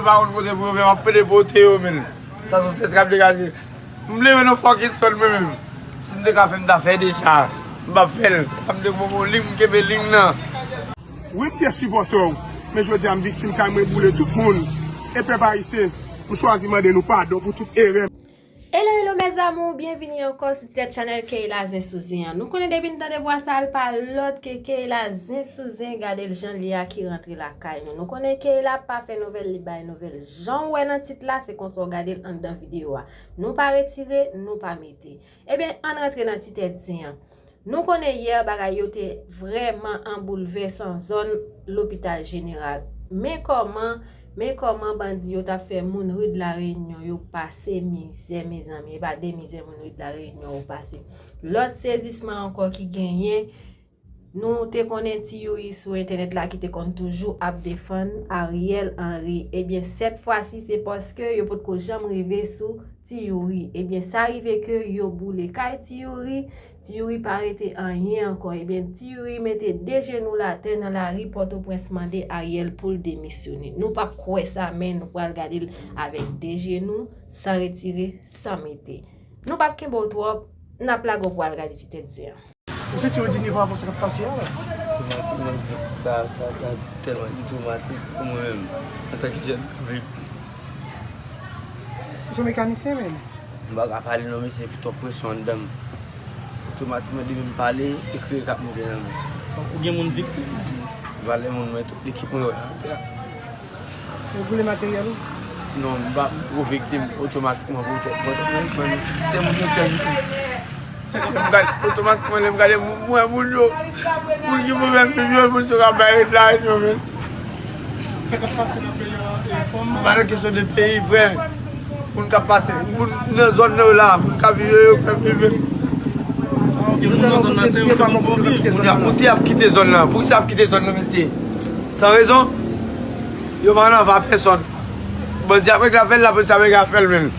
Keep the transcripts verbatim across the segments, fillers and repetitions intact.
Pa konn kote pou yo, men m ap plede pote yo, men. Sa se yon stres k ap degaje. M leve nan fucking sòn mwen menm. Si m te ka fè, m ta fè deja. M p ap fè l. Sa m te pran yon liy, m kenbe liy nan. Wi, m te sipòte w. Men jodi a, m viktim, kay mwen boule, tout moun. E pèp ayisyen, m chwazi mande nou padon pou tout erè m. Hello, hello mes amours, byenvini ankò sou ti tèt chanèl Keyla Zen sou Zen an. Nou konnen depi n tande vwa sa, l pa lòt ke Keyla Zen sou Zen, gade l jan l ye a ki rantre lakay nou. Nou konnen Keyla pa fè nouvèl, li bay nouvèl. Jan w wè nan tit la, se konsa w gade l anndan videyo a. Nou pa retire, nou pa mete. Ebyen, ann rantre nan ti tèt zen an. Nou konnen yè bagay yo te vrèman an boulvèsan zòn Lopital Jeneral. Men kòman, men kòman bandi yo t ap fè moun ri de la Reyinyon yo pase mizè, mezanmi. E pa de mizè moun ri de la Reyinyon yo pase. Lòt sezisman ankò ki genyen, nou te konnen Ti Youri sou entènèt la ki te konn toujou ap defann Ariel Henry. Ebyen, sèt fwa si, se paske yo potko janm rive sou Ti Youri. Ebyen, sa rive ke yo boule kay Ti Youri. Ti Youri pa rete anyen ankò. Ebyen, Ti Youri mete de jenou l atè nan lari Pòtoprens, mande Ariel pou l demisyone. Nou p ap kwè sa, men nou pral gade l avèk de jenou, san retire, san mete. Nou p ap kenbe w twòp, n ap lage w pou w al gade ti tèt zen an. Ou santi w endinye pa rapò sa k ap pase a la? Twomatik, mwen di, sa, sa, sa tèlman twomatik pou mwen menm, antanke jèn. Ou se yon mekanisyen, menm? M pa ka pale non, mesye, pou twòp presyon anndan m. Otomatikman, depi m pale, e kriye k ap monte nan men. Ou gen moun viktim? M pale moun, mwen, tout ekip mwen yo la. Yo boule materyèl ou? Non, m pa gwo viktim otomatikman pou tèt mwen. Tèt mwen, mwen, se moun yo tèt. M gade, otomatikman, lè m gade, m wè moun yo, moun ki pou fè m viv yo, moun sa yo k ap bay ret la, yo menm. Sa k ap pase nan peyi a, e, fò m. Pa nan kesyon de peyi, frè. Moun k ap pase, moun nan zòn nan yo la, moun k ap viv yo, yo k fè m viv yo. Gen moun nan zòn nan, se yo ki pou viv. Moun y ap moute, y ap kite zòn nan. Poukisa y ap kite zòn nan, mesye? San rezon? Yo pa nan va pèsòn. Bandi ap regle afè l, lapolis ap regle afè l, menm.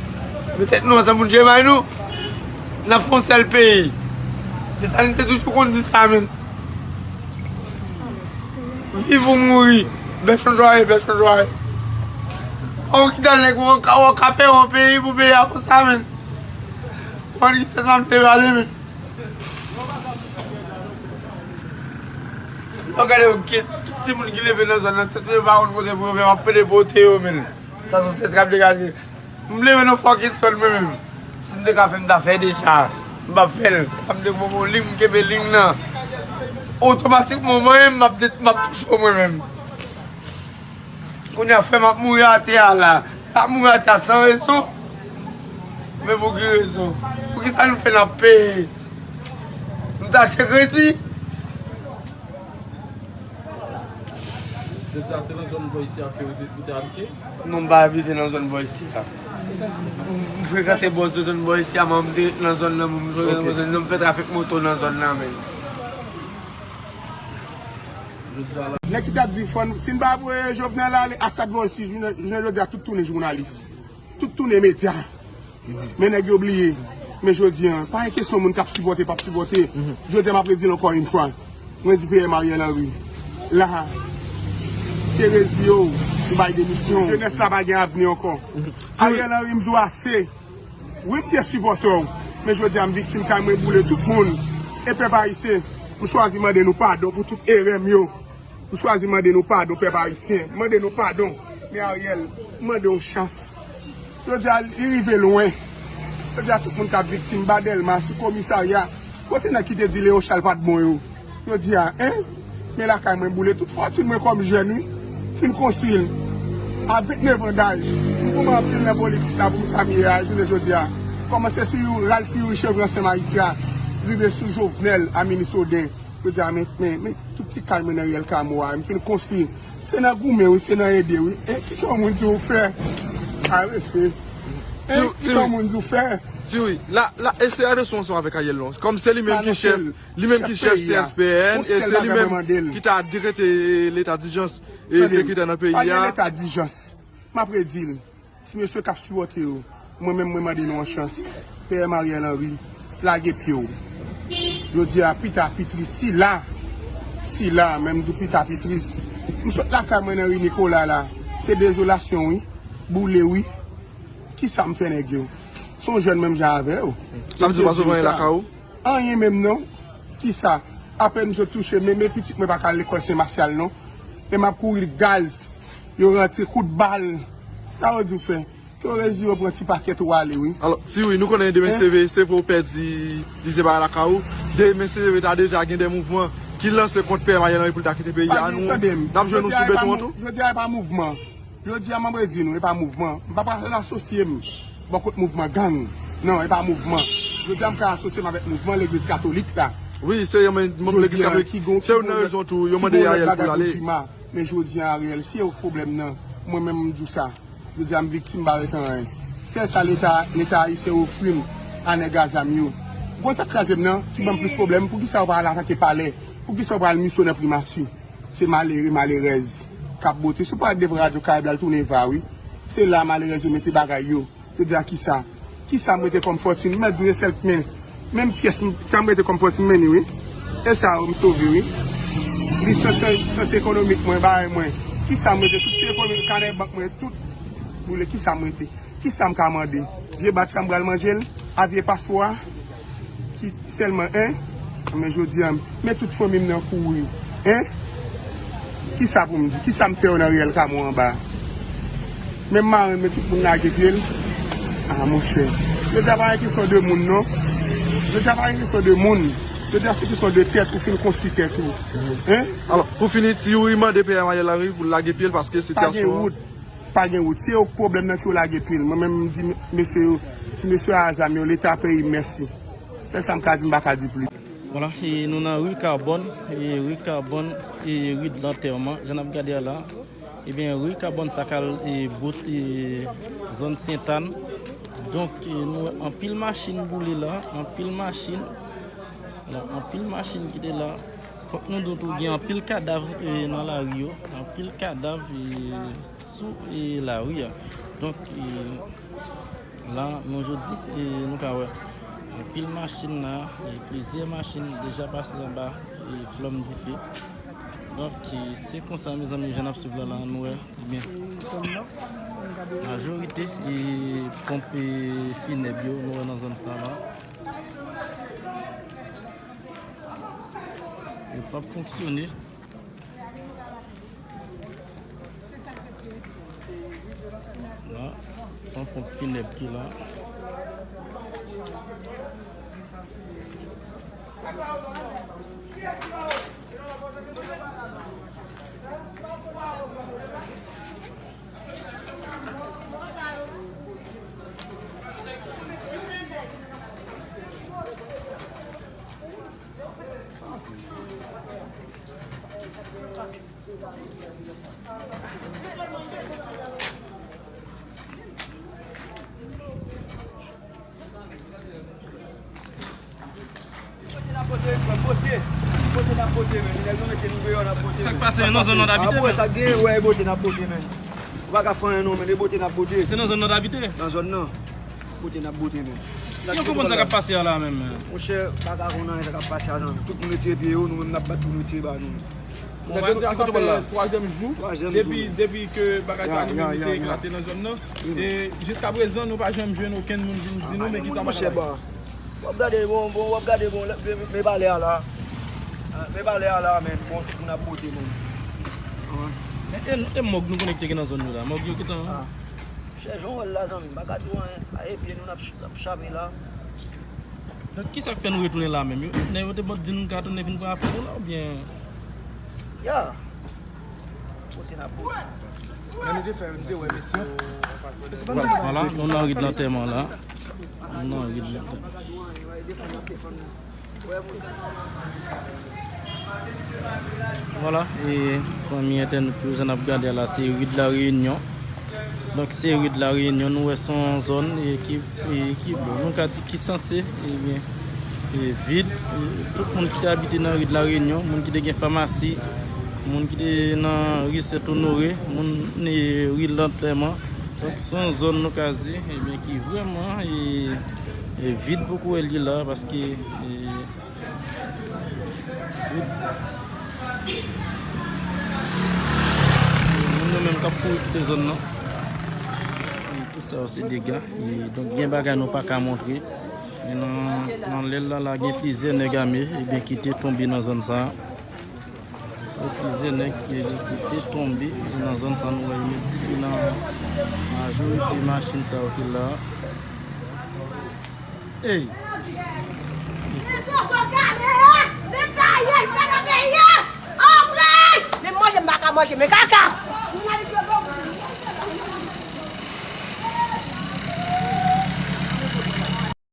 Metèt nou ansanm pou n jere may nou. N ap fè yon sèl peyi. Desalin te toujou konn di sa, menm. Viv ou mouri. Bèchonjwaye, bèchonjwaye. Ou ki dan nèg ou ka, ou ka peye yon peyi pou peyi a konsa, menm. Konn ki sèl sa m te pale, menm. Lè w gade yo, gen tout timoun ki leve nan zòn nan, tèt yo pa konn kote pou yo, men m ap plede pote yo, menm. Sa se yon stres k ap degaje. M leve nan fucking sòn mwen menm. Si m te ka fè, m ta fè deja. M p ap fè l. Sa m te pran yon liy, m kenbe liy nan. Otomatikman, mwen menm, m ap de-, m ap touche w mwen menm. Kounye a, frè m ap mouri atè a la. Sa ap mouri atè a san rezon. Men pou ki rezon? Poukisa nou fè n ap peye? Nou ta achte kredi? Depi sa, se nan zòn bò isi a ke ou te, ou te abite? Non, m pa abite nan zòn bò isi a. M, m frekante bò zòn bò isi a, men m te ret nan zòn nan, m frekante bò zòn nan, m fè trafik moto nan zòn nan, men. Nèg ki t ap di, fò n, si n pa voye Jovenel ale, Assad vòl si jounen, jounen jodi a, tout tounen jounalis. Tout tounen medya. Men nèg yo bliye. Men jodi a, pa gen kesyon moun k ap sipòte, p ap sipòte. Jodi a, m ap redi l ankò yon fwa. Mwen di P M Ariel Henry, la, te reziye w, ou bay demisyon. Jenès la pa gen avni ankò. Ariel Henry, m di w ase. Wi, m te sipòte w. Men jodi a, m viktim, kay mwen boule, tout moun. E pèp ayisyen, m chwazi mande nou padon pou tout erè m yo. M chwazi mande nou padon, pèp ayisyen. M mande nou padon. Men Ariel, m mande w chans. Jodi a, li rive lwen. Jodi a, tout moun k ap viktim, ba Dèlma, sou komisarya. Kote nèg ki te di Léon Charles pa t bon yo? Jodi a, en? Men lakay mwen boule, tout fòtin mwen kòm jèn, wi. Fin konstwi l. A vennèf an daj, m kòman anpil nan politik la pou m sa m ye a, jounen jodi a. Kòmanse sou Youri, Ralph Youri, cheve ansyen majistra, rive sou Jovenel a minis Oden. Jodi a, men, men, men, tout ti kay mwen nan riyèl Kamo a, m fin konstwi. Se nan goumen, wi, se nan ede, wi. E, kisa yon moun di w fè? A, mesye. E, kisa yon moun di w fè? Di wi, la, la, e se Adelson ansanm avèk Ariel non. Kòm se li menm ki chèf, li menm ki chèf C S P N, e se li menm ki ta dekrete leta dijans e sekirite nan peyi a. Pa gen leta dijans. M ap redi l. Ti mesye k ap sipòte yo, mwen menm, mwen mande nou yon chans. P M Ariel Henry, lage pye w. Jodi a, pita pi tris, sila, sila, men m di w pita pi tris. M sot lakay mwen nan ri Nicolas la. Se dezolasyon, wi. boule wi. Kisa m fè nèg yo? Se yon jèn menm jan avè yo. Sa vle di w pa sove anyen lakay ou? Anyen menm non. Kisa? Apèn m sot touche, men, men pitit mwen pa ka al lekòl Sen Masyal non. E m ap kouri gaz. Yo rantre kout bal. Sa yo di w fè? Ke yo rezi yo pran ti pakèt ou ale wi. Alò, Ti Wi, nou konnen demen se vre, se vre ou pèdi plizyè bagay lakay ou. Demen se vre ta deja gen de mouvman ki lanse kont Pè Ariel Henry pou l ta kite peyi a. Nou, n ap jwenn ou sou beton an tou. Jodi a e pa mouvman. Jodi a m antre di nou, e pa mouvman. M pa pral asosye m bò kot mouvman gang. Non, e pa mouvman. Jodi a m ka asosye m avèk mouvman legliz katolik la. Wi, se yon menm legliz katolik. Se youn nan rezon tou, yo mande Ariel pou l ale. Men jodi a Ariel, se yo k pwoblèm nan. Mwen menm m di w sa. Jodi a m viktim, m pa ret anyen. Sèl sa Leta, Leta ayisyen ofri m a nèg a zam yo. Ou konn sa k kraze m nan? Ki ban m plis pwoblèm? Poukisa yo pa al atake palè? Poukisa yo pa al misyon nan primati? Se malere, malerèz k ap bote. Si w pa ret devan radyo Karayib la, l tounen va wi. Se la malerèz yo mete bagay yo. Yo di a kisa? Kisa m rete kòm fòtin? M mèt di w yon sèl men. Menm pyès m, sa m rete kòm fòtin m mennen wi. E sa yo m sove wi. Lisans, sans ekonomik mwen, bagay mwen. Kisa m rete? Tout se ekonomik, kanè bank mwen, tout boule. Kisa m rete? Kisa m ka mande? Vye batch la m pral manje l? A vye paspò a? Ki sèlman, en? Men jodi a, men tout fanmi m nan kouri. En? Kisa pou m di? Kisa m fè yo nan riyèl Kamon anba? Menm marenn, men tout moun lage pye l. A, monchè. Jodi a pa gen kesyon de moun, non. Jodi a pa gen kesyon de moun. Jodi a se kesyon de tèt, ou fin konstwi tèt ou. En? Alò, pou fini, Ti Youri mande P M Ariel Henry pou l lage pye l paske sitiyasyon an. Pa gen wout. Pa gen wout. Se yo k pwoblèm nan ki yo lage pye l. Mwen menm, m di mesye yo, ti mesye a zam yo, Leta peyi m, mèsi. Sèl sa m ka di, m pa ka di plis. Vwala, e nou nan ri Kabòn, e ri Kabòn, e ri de lantèman, jan n ap gade a la. Ebyen, ri Kabòn sa k al, e bout, e zòn Sentàn. Donk, e nou wè anpil machin boule la, anpil machin. Bon, anpil machin ki te la. Fòk nou di w tou, gen anpil kadav, e nan lari yo, anpil kadav, e sou, e lari a. Donk, e la, nou jodi, e nou ka wè anpil machin la, e plizyè machin deja pase anba, e flanm dife. Donk, e se konsa, mezanmi, jan n ap swiv la, la, nou wè, ebyen, majorite, e ponp, e finèb yo, nou wè nan zòn sa la. Yo p ap fonksyone. La, se yon ponp finèb ki la. Bote n ap bote, frè m, bote. Bote n ap bote, men. Nèg yo mete nou deyò, n ap bote, men. Sa k pase nan zòn nan w t abite, men? Sa k gen, wè, bote n ap bote, men. Ou pa ka fè anyen non, men, e bote n ap bote. Se nan zòn nan w t abite? Nan zòn nan. Bote n ap bote, men. Yo konprann sa k ap pase a la menm, men. Monchè, pa ka konn anyen sa k ap pase a, zanmi. Tout moun retire pye yo, nou menm n ap bat pou nou retire ba nou. Bon, bagay sa, sa fè twazyèm jou depi, depi ke bagay sa rive, li te eklate nan zòn nan. E jiskaprezan, nou pa janm jwenn okenn moun vin di nou men kisa bagay la ye. W ap gade, bon, bon, w ap gade, bon, men palè a la. Men palè a la, men, bon, tout moun ap bote, men. E, e mòg nou konnen ki te gen nan zòn nou la. Mòg yo gentan. Chè, jan w wè l la, zanmi, m pa ka di w anyen. A, e pye nou n ap, n ap chape la. Donk, kisa k fè nou retounen la menm? Yo, nèg yo te di nou ka tounen vin pran afè nou la, oubyen? Ya. Kote n ap bote? Men nou te fè, nou te wè mesye yo anfas wè. Vwala, nou nan ri de lantèman la. Nou nan ri de lantèman. Vwala, e zanmi entènot yo, jan n ap gade a la, se ri de la Reyinyon. Donk, se ri de la Reyinyon, nou wè se yon zòn, e, ki, e, ki bon. Nou ka di ki sanse, ebyen, e, vid. E, tout moun ki te abite nan ri de la Reyinyon, moun ki te gen famasi, moun ki te nan ri Sent Onore, moun, e, ri Lantèman. Donk, se yon zòn, nou ka di, ebyen, ki vrèman, e, e, vid pou kouri li la, paske, e, moun yo menm k ap kouri kite zòn nan. Sa yo se dega. E, donk, gen bagay nou pa ka montre. Men nan, nan lè l la, la gen plizyè nèg ame, ebyen, ki te tonbe nan zòn sa a. Gen plizyè nèg ki, ki te tonbe nan zòn sa a, nou wè yo met dife nan majorite machin sa yo ki la. Ey! Men sa ye, l fè nan peyi a. Anmwey! Men manje m pa ka manje, men kaka!